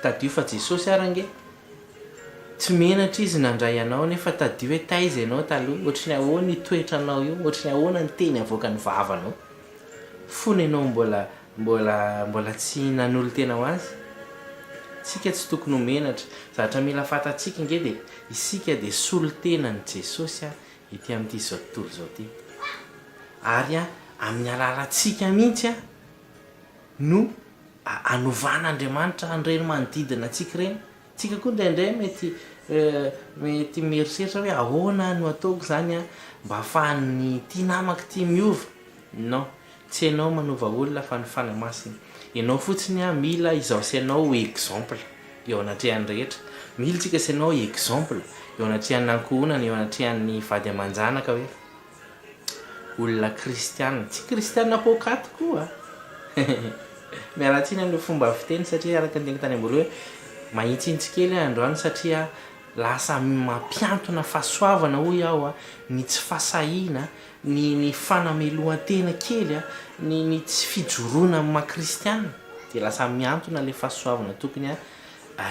B: Tadidio fa Jesosy ary ange tsy menatra izy nandray anao nefa tadidio hoe taiza ianao taloha, ohatry ny ahoana io toetranao io, ohatry ny ahoana ny teny avoakan'ny vavanao fony ianao mbola mbola mbola tsy nanolo-tena ho azy. Tsika tsy tokony ho menatra. Zavatra mila fantatsika ange dia isika dia solontenan'i Jesosy ety amin'ity izao tontolo izao ity. Ary amin'ny alalantsika mihitsy no anovan'Andriamanitra an'ireny manodidina antsika ireny. Tsika koa indraindray mety mety mieritreritra hoe ahoana no ataoko izany mba ahafahan'ity namako ity miova. Non, tsy ianao manova olona fa ny Fanahy Masina. Ianao fotsiny mila izaho sy ianao ho exemple eo anatrehan'ny rehetra. Mila tsika sy ianao exemple eo anatrehan'ny ankohonana, eo anatrehan'ny vady aman-janaka hoe olona kristiana, tsy kristiana poakaty koa Miala tsiny amin'ilay fomba fiteny satria araka ny teniko tany am-boalohany hoe mahitsihitsy kely aho androany satria lasa mampiantona fahasoavana hoy aho ny tsy fahasahiana, ny ny fanamelohan-tena kely, ny ny tsy fijoroana amin'ny maha kristiana dia lasa miantona ilay fahasoavana tokony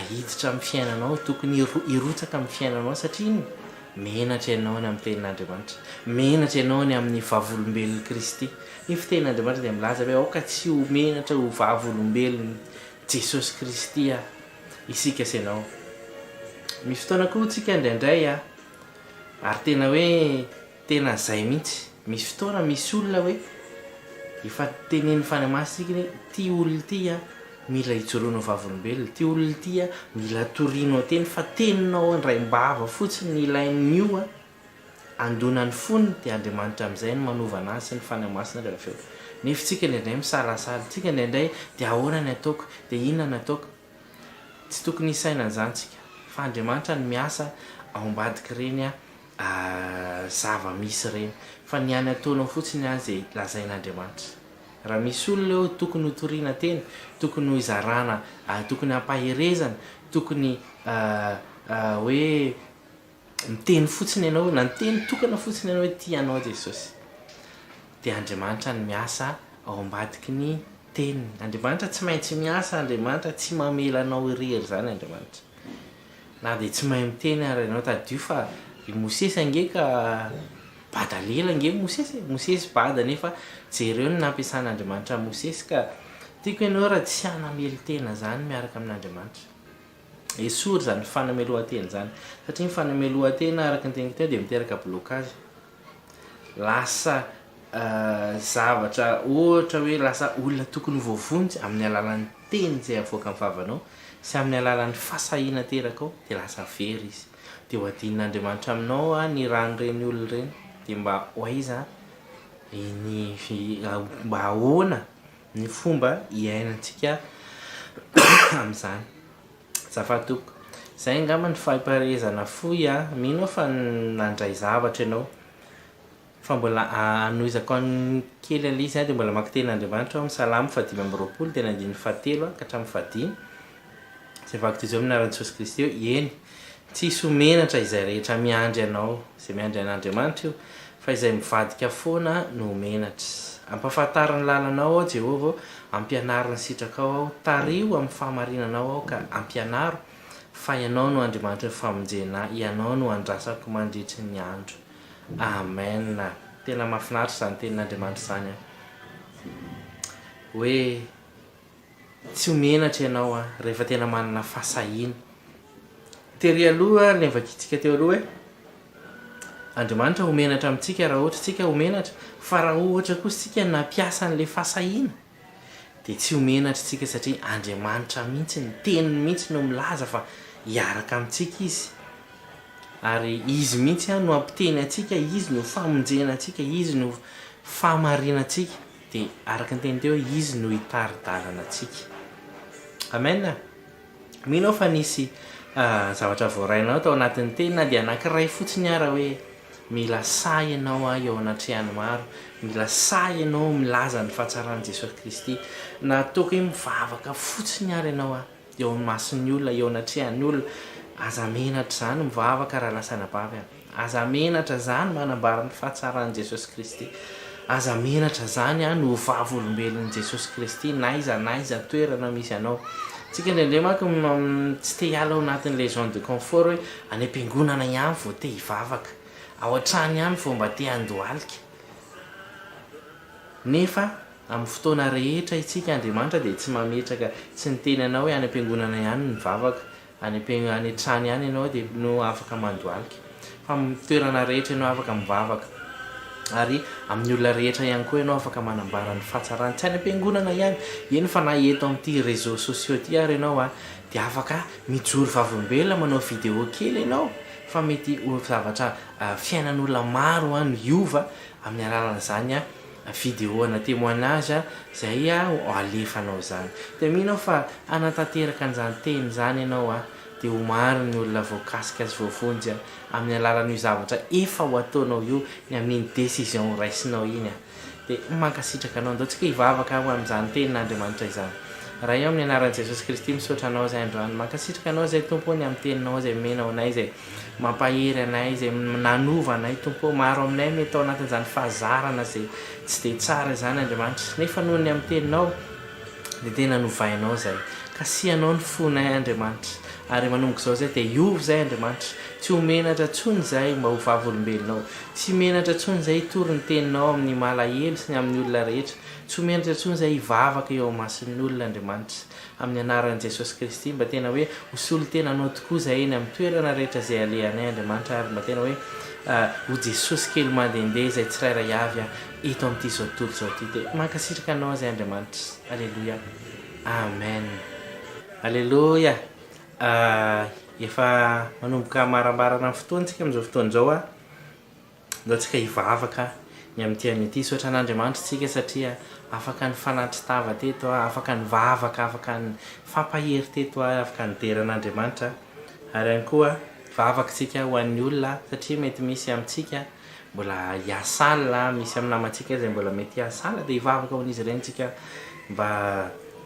B: hiditra amin'ny fiainanao, tokony hirotsaka amin'ny fiainanao satria inona? Menatra ianao ny amin'ny tenin'Andriamanitra. Menatra ianao ny amin'ny vavolombelon'i Kristy. Ny fitenin'Andriamanitra dia milaza hoe aoka tsy ho menatra ho vavolombelon'i Jesosy Kristy isika sy ianao. Misy fotoana koa tsika indraindray ary tena hoe Tena zay mihitsy, misy fotoana misy olona hoe efa tenenin'ny Fanahy Masina hoe ity olona ity an mila ijoroanao vavolombelona, ity olona ity an mila torianao teny fa teninao indraim-bava fotsiny ny ilain'io an handona ny fony dia Andriamanitra amin'izay no manova an'azy sy ny Fanahy Masina rehefa avy eo. Nefa tsika indraindray misalasala, tsika indraindray dia ahoana ny ataoko, dia inona ny ataoko. Tsy tokony hisaina an'izany tsika fa Andriamanitra no miasa ao ambadik'ireny an zava-misy ireny fa ny any ataonao fotsiny an izay lazain'Andriamanitra. Raha misy olona eo tokony ho toriana teny, tokony ho izarana, tokony hampaherezana, tokony hoe miteny fotsiny ianao, na niteny tokana fotsiny ianao hoe tia anao Jesosy. Dia Andriamanitra no miasa ao ambadiky ny teniny. Andriamanitra tsy maintsy miasa, Andriamanitra tsy mamela anao irery izany Andriamanitra. Na dia tsy mahay miteny ary ianao, tadidio fa i Mosesy ange ka bada lela ange Mosesy e, Mosesy bada nefa jereo ny nampiasan'Andriamanitra an'i Mosesy ka tiako ianao raha tsy hanamelo-tena izany miaraka amin'Andriamanitra. Esory izany fanamelohan-tena izany satria ny fanamelohan-tena araka ny teniko teo dia miteraka blocage. Lasa zavatra ohatra hoe lasa olona tokony ho voavonjy amin'ny alalan'ny teny izay avoakan'ny vavanao sy amin'ny alalan'ny fahasahiana aterakao dia lasa very izy. Dia ho adinon'Andriamanitra aminao ny ran'ireny olona ireny dia mba ho aiza ny mba ahoana ny fomba hiainantsika amin'izany. Azafady tompoko. Izay angamba ny fampaherezana fohy a! Mino aho fa nandray zavatra ianao. Fa mbola hanohizako kely an'ilay izy dia mbola maka tenin'Andriamanitra aho amin'ny Salamo faha-25 teny andininy fahatelo ka hatramin'ny fahadimy. Izay vaky toy izao amin'ny anaran'i Jesosy Kristy hoe, Eny, tsy hisy ho menatra izay rehetra miandry anao, izay miandry an'Andriamanitra io, fa izay mivadika foana no ho menatra. Ampahafantaro ny lalanao aho, Jehovah ô, ampianaro ny sitrakao aho, tariho amin'ny fahamarinanao aho ka ampianaro, fa Ianao no Andriamanitry ny famonjena ahy, Ianao no andrasako mandritry ny andro. Amen. Tena mahafinaritra izany tenin'Andriamanitra izany an. Hoe tsy ho menatra ianao an, rehefa tena manana fahasahiana. Tery aloha ilay novakintsika teo aloha hoe Andriamanitra ho menatra amintsika raha ohatra isika ho menatra, fa raha ohatra kosa isika nampiasa an'ilay fahasahiana dia tsy ho menatra isika satria Andriamanitra mihitsy, ny teniny mihitsy no milaza fa hiaraka amintsika Izy. Ary Izy mihitsy no hampiteny antsika, Izy no famonjena antsika, Izy no fahamarinantsika, dia araka ny teny teo hoe Izy no hitari-dalana antsika. Amen! Mino aho fa nisy zavatra voarainao tao anatin'ny teny na dia anankiray fotsiny ara hoe mila sahy ianao eo anatrehan'ny maro, mila sahy ianao milaza ny fahatsaran'i Jesosy Kristy, na ataoko hoe mivavaka fotsiny ara ianao. eo imason'ny olona, eo anatrehan'ny olona, aza menatra izany mivavaka rahalahy sy anabavy a! Aza menatra izany manambara ny fahatsaran'i Jesosy Kristy. Aza menatra izany no ho vavolombelon'i Jesosy Kristy n'aiza n'aiza toerana misy anao. Tsika indraindray manko tsy te hiala ao anatin'ilay zone de confort hoe any am-piangonana ihany vao te hivavaka, ao an-trano ihany vao mba te handohalika. Nefa Amin'ny fotoana rehetra isika, Andriamanitra dia tsy mametraka, tsy niteny anao hoe any am-piangonana ihany ny mivavaka, any am-piang, any an-trano ihany ianao dia no afaka mandohalika. Fa amin'ny toerana rehetra ianao afaka mivavaka. Ary amin'ny olona rehetra ihany koa ianao afaka manambara ny fahatsarany. Tsy any am-piangonana ihany. Eny fa na eto amin'ity réseaux sociaux ity ary ianao an, dia afaka mijoro vavolombelona manao vidéo kely ianao fa mety ho zavatra fiainan'olona maro an no hiova amin'ny alalan'izany an. Vidéo ana témoignage izay ho alefanao izany. Dia mino aho fa hanatanteraka an'izany teny izany ianao dia ho maro ny olona voakasika sy voavonjy amin'ny alalan'io zavatra efa ho ataonao io, ny amin'iny décision ho raisinao iny. Dia mankasitraka anao. Andao tsika hivavaka ho amin'izany tenin'Andriamanitra izany. Ray ô, amin'ny anaran'i Jesosy Kristy misaotra Anao izay androany. Mankasitraka Anao izay Tompo ô ny amin'ny teninao izay omenao anay izay Mampahery anay izay nanova anay Tompo ô, maro aminay mety tao anatin'izany fahazarana izay tsy dia tsara izany Andriamanitra, nefa noho ny amin'ny teninao dia tena novainao izay, kasihanao ny fonay Andriamanitra, ary manomboka izao izay dia hiova izay Andriamanitra, tsy ho menatra intsony izahay mba ho vavolombelonao, tsy menatra intsony izay hitory ny teninao amin'ny malahelo sy ny amin'ny olona rehetra, tsy ho menatra intsony izay hivavaka eo imason'ny olona Andriamanitra. Amin'ny anaran'i Jesosy Kristy, mba tena hoe ho solontenanao tokoa izahay eny amin'ny toerana rehetra izay alehanay Andriamanitra ary mba tena hoe ho Jesosy kely mandehandeha izay tsirairay avy eto amin'ity izao tontolo izao ity. Dia mankasitraka Anao izay Andriamanitra. Aleloia. Amen. Aleloia. Efa manomboka hamarambarana ny fotoana isika amin'izao fotoana izao. Ndao tsika hivavaka ny amin'ity anio ity. Hisaotra an'Andriamanitra isika satria afaka nifanatri-tava teto, afaka nivavaka, afaka nifampahery teto, afaka nidera an'Andriamanitra. Ary ihany koa hivavaka isika ho an'ny olona satria mety misy amintsika mbola hiasa alina, misy amin'ny namantsika izay mbola mety hiasa alina dia hivavaka ho an'izy ireny isika mba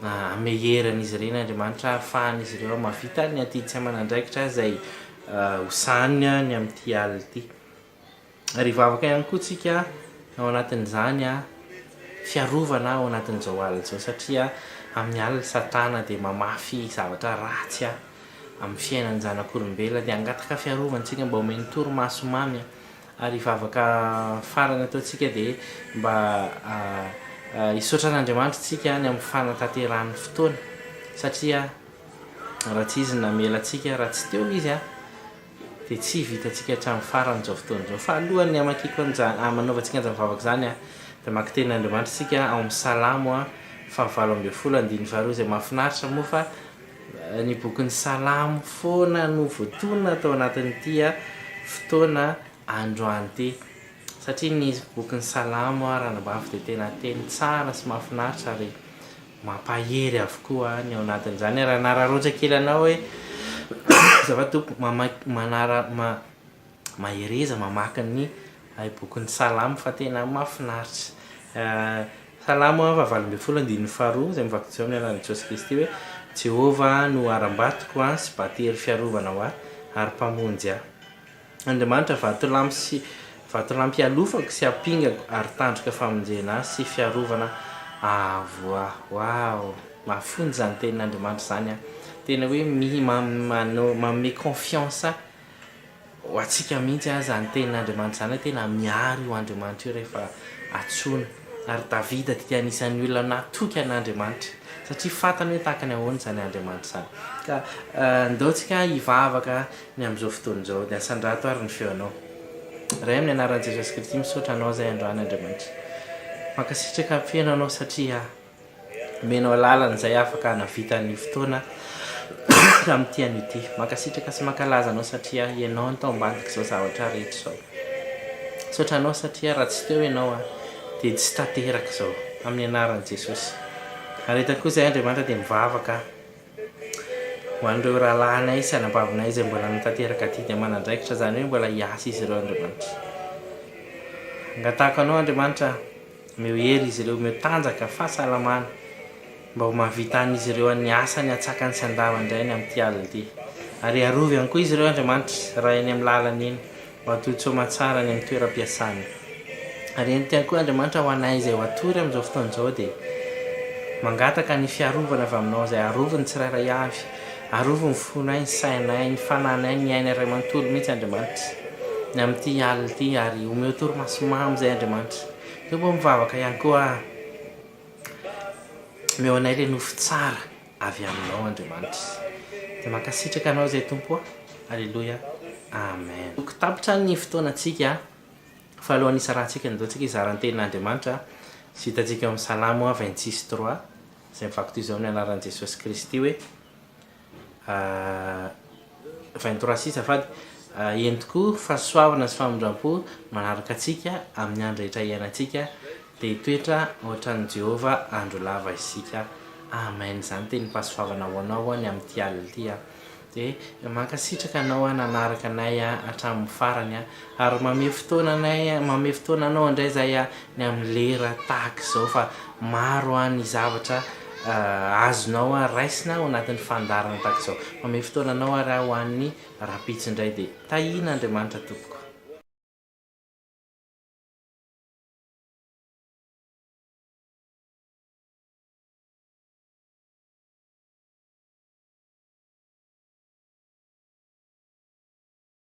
B: hanome hery an'izy ireny Andriamanitra hahafahan'izy ireo mahavita ny adidy tsy aman'andraikitra izay ho sahaniny ny amin'ity alina ity. Ary hivavaka ihany koa tsika ao anatin'izany fiarovana ao anatin'izao alina izao satria amin'ny alina satana dia mamafy zavatra ratsy amin'ny fiainan'ny zanak'olombelona dia hangataka fiarovana tsika mba omeny torimaso mamy ary hivavaka farany ataontsika dia mba hisaotra an'Andriamanitra tsika ny amin'ny fanatanterahany fotoana satria raha tsy izy namela antsika raha tsy teo izy dia tsy vitantsika hatramin'ny farany izao fotoana izao. Fa alohan'ny hamakiako an'izany, hanaovantsika an'izany vavaka izany, dia maka tenin'Andriamanitra isika ao amin'ny Salamo fahavalo ambin'ny folo andininy faharoa izay mahafinaritra moa fa ny bokin'ny Salamo foana no voatonona tao anatin'ity fotoana androany ity. Satria ny bokin'ny Salamo ranabavy dia tena teny tsara sy mahafinaritra ary Mampahery avokoa ny ao anatin'izany ary hanararaotra kely anao hoe azafady tompoko mamaky manara ma mahereza mamaky ny bokin'ny salamo fa tena mahafinaritra. Salamo fahavalo ambin'ny folo andininy faharoa izay mivaky toy izao amin'ny anaran'i Jesosy Kristy hoe Jehovah no harambatoko sy batery fiarovana ho ahy ary mpamonjy ahy. Andriamanitra vatolampy sy vatolampy ialofako sy ampingako ary tandroka famonjena ahy sy fiarovana avo ahy. Waouh! Mahafonja izany tenin'Andriamanitra izany an! Tena hoe mi manome confiance ahy. Ho antsika mihitsy aza izany tenin'Andriamanitra izany hoe tena miaro io Andriamanitra io rehefa antsoina. Ary Davida dia anisan'ny olona natoky an'Andriamanitra satria fantany hoe tahaka ny ahoana izany Andriamanitra izany. Ka ndao tsika hivavaka ny amin'izao fotoana izao. Dia asandrato ary ny feonao. Ray amin'ny anaran'i Jesosy Kristy misaotra Anao izay androany Andriamanitra. Mankasitraka feno Anao satria omenao alalana izay afaka hanavita ny fotoana amin'ity anio ity. Mankasitraka sy mankalaza Anao satria Ianao no tao ambadik'izao zavatra rehetra izao. Misaotra Anao satria raha tsy teo Ianao dia tsy tanteraka izao. Amin'ny anaran'i Jesosy. Ary eto koa izahay Andriamanitra dia mivavaka ho an'ireo rahalahinay sy anabavinay izay mbola hanatanteraka adidy aman'andraikitra, izany hoe mbola hiasa izy ireo Andriamanitra. Angatahako Anao Andriamanitra, omeo hery izy ireo, omeo tanjaka, fahasalamana, mba ho mahavitan'izy ireo ny asany antsakany sy andavany indray ny amin'ity alina ity. Ary arovy ihany koa izy ireo Andriamanitra, raha eny amin'ny lalana eny. Mba hatory soamantsara any amin'ny toeram-piasana. Ary ento ihany koa Andriamanitra ho anay izay ho hatory amin'izao fotoana izao dia mangataka ny fiarovana avy aminao izay arovy ny tsirairay avy, arovy ny fonay, ny sainay, ny fananay, ny ainay iray manontolo mihitsy Andriamanitra ny amin'ity alina ity ary omeo torimaso mamy izay Andriamanitra. Tompo ô mivavaka ihany koa aho omeo anay ilay nofy tsara avy aminao Andriamanitra. Dia mankasitraka anao izay Tompo a. Aleloia. Amen. Toko tapitra ny fotoanantsika fa alohan'ny hisarahantsika ndao tsika hizara ny tenin'Andriamanitra izay hitantsika ao amin'ny Salamo 26 trois izay mivaky toy izao amin'ny anaran'i Jesosy Kristy hoe 23 6 azafady Eny tokoa fahasoavana sy famindram-po manaraka antsika amin'ny andro rehetra iainantsika Dia hitoetra ohatran'i Jehovah andro lava isika. Amen izany tenim-pahasoavana ho anao ny amin'ity alina ity aho. Dia mankasitraka anao nanaraka anay hatramin'ny farany ary mamehy fotoana anay mamehy fotoana anao indray izay ny amin'ny lera tahaka izao fa maro ny zavatra azonao raisina ao anatin'ny fandaharana tahaka izao. Mamehy fotoana anao ary aho ho an'ny rahampitso indray dia tahian'Andriamanitra tompoko.